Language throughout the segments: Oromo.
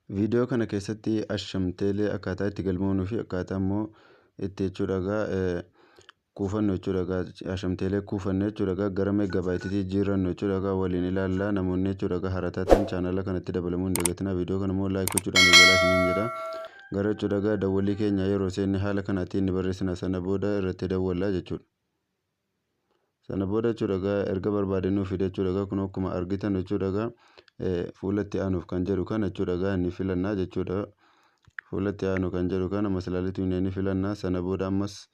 Viidiyoo kana keessatti ashamteelee akkaataa itti galmoonuu fi akkaataa immoo itti jechuudha egaa kuufannu jechuudha egaa ashamteelee kuufanne jechuudha egaa gara meeggaabaayitiitti jijjiirannu jechuudha egaa waliin ilaallaa. Namoonni jechuudha egaa harataa ta'an chaanala kanatti dabalamuu hin dagatinaa. Viidiyoo kana immoo like gochuudhaan eegalaa isiniin jedha. Gara jechuudha egaa dawwalii keenya yeroo seenne haala kanaatiin ni barreessina, sana booda irratti dawwallaa jechuudha. Sana booda jechuudha egaa erga barbaade nuuf fide jechuudha egaa kun akkuma argitan jechuudha egaa fuula itti aanuuf kan jedhu kana jechuudha egaa ni filannaa jechuudha. Fuula itti aanu kan jedhu kana maslaalitu ni filannaa, sana booda ammas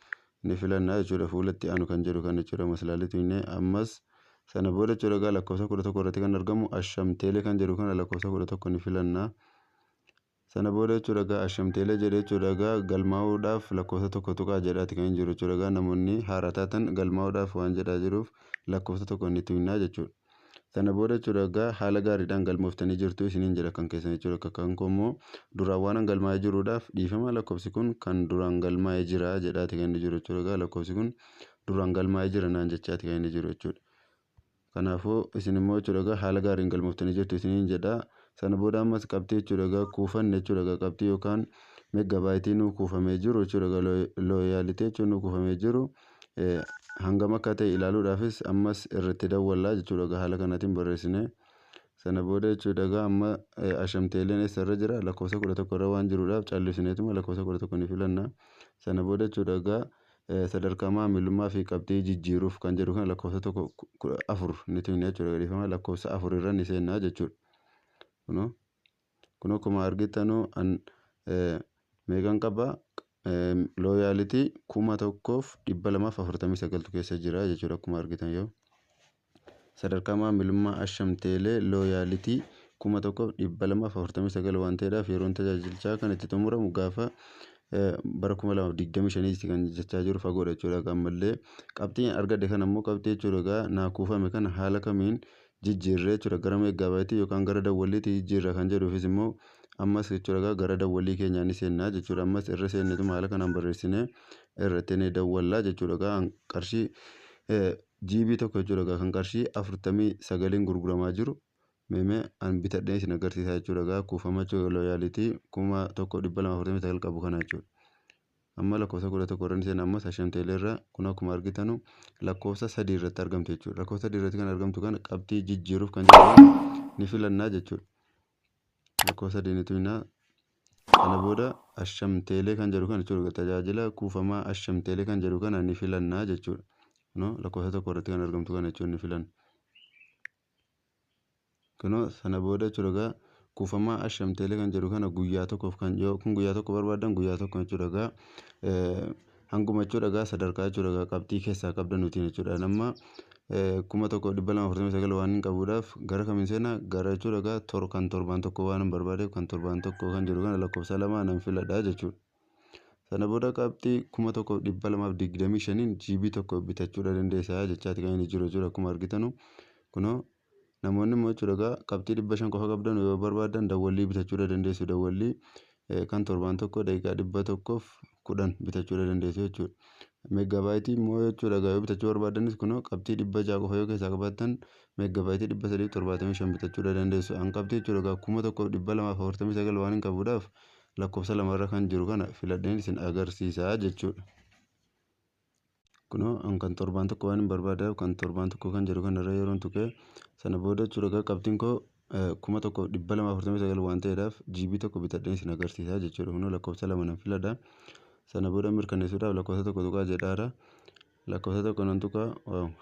ni filannaa jechuudha. Fuula itti aanu kan jedhu kana jechuudha maslaalitu ammas, sana booda jechuudha egaa lakkoofsa 11 irratti kan argamu ashamteelee kan jedhu kana lakkoofsa 11 ni filannaa. Sana booda jechuudha egaa ashamteelee jedhee jechuudha egaa galmaa'uudhaaf lakkoofsa 1 tuqaa jedhaati kan jiru jechuudha. Egaa namoonni haaraa taatan galmaa'uudhaaf waan jedhaa jiruuf lakkoofsa 1 ni tuqnaa jechuudha. Sana booda jechuudha egaa haala gaariidhaan galmooftanii jirtu isiniin jedha kan keessan jechuudha. Akka kan koo immoo duraan waan galmaa'ee jiruudhaaf dhiifama, lakkoofsi kun kan duraan galmaa'ee jira jedhaati kan inni jiru jechuudha. Egaa lakkoofsi kun duraan galmaa'ee jira naan jechaati kan inni jiru jechuudha. Kanaafuu isin immoo jechuudha egaa haala gaariin galmooftanii jirtu isiniin jedha. Sana booda ammas qabxii jechuudha egaa kuufanne jechuudha egaa qabxii yookaan meeggabaayitii nuu kuufamee jiru jechuudha egaa loyalty jechuun nuu kuufamee jiru hangam akka ta'e ilaaluudhaafis ammas irratti dawwallaa jechuudha. Egaa haala kanaatiin barreessine, sana booda jechuudha egaa amma ashamteeleen eessarra jira? Lakkoofsa 11 irra waan jiruudhaaf callisneetuma lakkoofsa 11 ni filanna. Sana booda jechuudha egaa sadarkaa maamilummaa fi qabxii jijjiiruuf kan jedhu kana lakkoofsa 1 4 ni tuqna jechuudha. Dhiifama, lakkoofsa 4 irra ni seennaa jechuudha. Kunoo akkuma argitanu an meeqan qaba? Loyalty 1249tu keessa jira jechuudha. Akkuma argitan yoo sadarkaa maamilummaa ashamteelee loyalty 1249 waan ta'eedhaaf, yeroon tajaajilichaa kan itti xumuramu gaafa bara 2025 kan jechaa jiru fagoodha jechuudha. Ammallee qabxiin argadhe kana immoo qabxii jechuudha egaa naa kuufame kana haala kamiin jijjiirree jechuudha gara meeggaabaaytii yookaan gara dawwalliitti jijjiirra kan jedhuufis immoo ammas jechuudha egaa gara dawwallii keenyaa ni seennaa jechuudha. Ammas irra seennetuma haala kanaan barreessinee irratti ni dawwallaa jechuudha. Egaa qarshii GB 1 jechuudha egaa kan qarshii 49n gurguramaa jiru meemee an bitadhee isin agarsiisaa jechuudha. Egaa kuufama loyalty 1249 qabu kana jechuudha. Amma lakkoofsa 11 irra ni seenna. Ammas ashamteelee irra kun akkuma argitanu lakkoofsa 3 irratti argamtu jechuudha. Lakkoofsa 3 irratti kan argamtu kana qabxii jijjiiruuf kan jedhu ni filannaa jechuudha. Lakkoofsa 3 ni tuqnaa. Kana booda ashamteelee kan jedhu kana jechuudha, tajaajila kuufamaa ashamteelee kan jedhu kana ni filannaa jechuudha. Kunoo lakkoofsa 1 irratti kan argamtu kana jechuudha ni filanna. Kunoo sana booda jechuudha egaa kuufamaa ashamteelee kan jedhu kana guyyaa tokkoof kan yoo kun guyyaa tokko barbaadan guyyaa tokko jechuudha egaa hanguma jechuudha egaa sadarkaa jechuudha egaa qabxii keessaa qabdan nuti jechuudha. Nama 1249 waan hin qabuudhaaf gara kamiin seenaa? Gara jechuudha egaa kan torbaan tokko waan hin barbaadeef kan torbaan tokko kan jedhu kana lakkoofsa 2 nan filadha jechuudha. Sana booda qabxii 1225n GB 1 bitachuudha dandeessaa jechaati kan inni jiru jechuudha. Akkuma argitanu kunoo namoonni immoo jechuudha egaa qabxii 500 qofa qabdan yoo barbaadan dawwallii bitachuudha dandeessu. Dawwallii kan torbaan tokko daqiiqaa 110 bitachuudha dandeessu jechuudha. Meeggabaayitii immoo jechuudha egaa yoo bitachuu barbaadanis kunoo qabxii 600 qofa yoo keessaa qabaattan meeggabaayitii 375 bitachuudha dandeessu. An qabxii jechuudha egaa 1249 waan hin qabuudhaaf lakkoofsa 2rra kan jiru kana filadheen isin agarsiisaa jechuudha. Kunoo an kan torbaan tokko waan hin barbaadeef kan torbaan tokko kan jedhu kanarra yeroon tuqee, sana booda jechuudha egaa qabxiin koo 1249 waan ta'eedhaaf GB 1 bitadheen isin agarsiisaa jechuudha. Kunoo lakkoofsa 2 nan filadha. Sana booda mirkaneessuudhaaf lakkoofsa 1 tuqaa jedhaara. Lakkoofsa 1 nan tuqaa,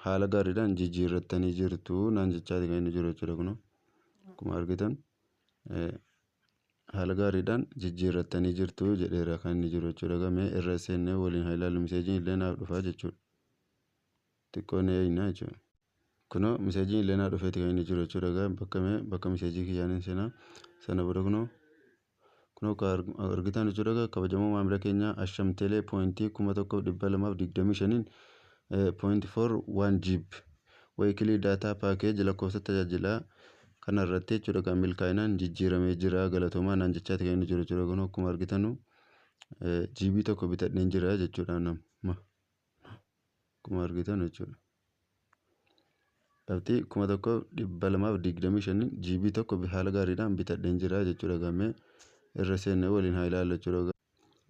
haala gaariidhaan jijjiirrattanii jirtu naan jechaati kan inni jiru jechuudha. Kunoo akkuma argitan haala gaariidhaan jijjiirrattanii jirtu jedheera kan inni jiru jechuudha. Gamee irra seennee waliin haa ilaallu, miseejiin illee naaf dhufaa jechuudha. Xiqqoo ni eegna jechuudha. Kunoo miseejiin illee naa dhufeeti kan inni jiru jechuudha. Egaa bakka mee bakka miseejii kiyyaan hin seenaa. Sana booda kunoo akka argitan jechuudha egaa kabajamoo maamila keenya ashamteelee point 1225n 0.41 GB weekly data package lakkoofsa tajaajilaa kana irratti jechuudha kan milkaa'inaan jijjiiramee jira, galatoomaa naan jechaati kan inni jiru jechuudha. Kunoo akkuma argitanu GB 1 bitadheen jira jechuudha nama akkuma argitan jechuudha. Qabxii 1225 GB tokko haala gaariidhaan bitadheen jira jechuudha. Mee irra seennee waliin haa ilaallu jechuudha.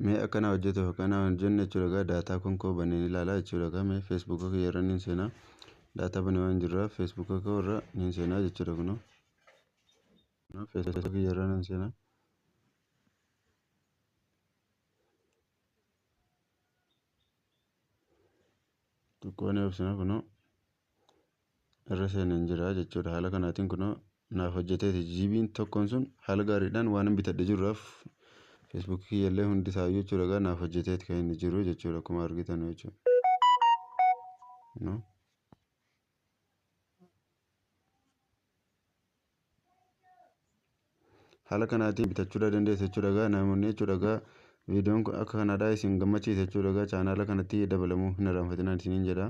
Mee akkanaa hojjetuuf akkanaa hojjenne jechuudha. Daataa konkoo baneen ilaalaa jechuudha. Mee Feesbuuka kiyya irra niin seenaa. Daataa banee waan jirraaf Feesbuuka koo irra niin seenaa jechuudha kunoo. Feesbuuka kiyya irra niin seenaa. Xiqqoo ni obsina kunoo irra seeneen jira jechuudha. Haala kanaatiin kunoo naaf hojjeteeti. GB'n tokkoon sun haala gaariidhaan waan hin bitadhe jirruuf Feesbuukii kiyyallee hundi isaayyuu jechuudha naaf hojjeteeti kan inni jiru jechuudha akkuma argitan jechuudha. Haala kanaatiin bitachuu dandeessu jechuudha namoonni jechuudha. Viidiyoon kun akka kanaadhaa isin gammachiise jechuudha. Chaanaala kanatti dabalamuu hin irraanfatinaa isiniin jedha.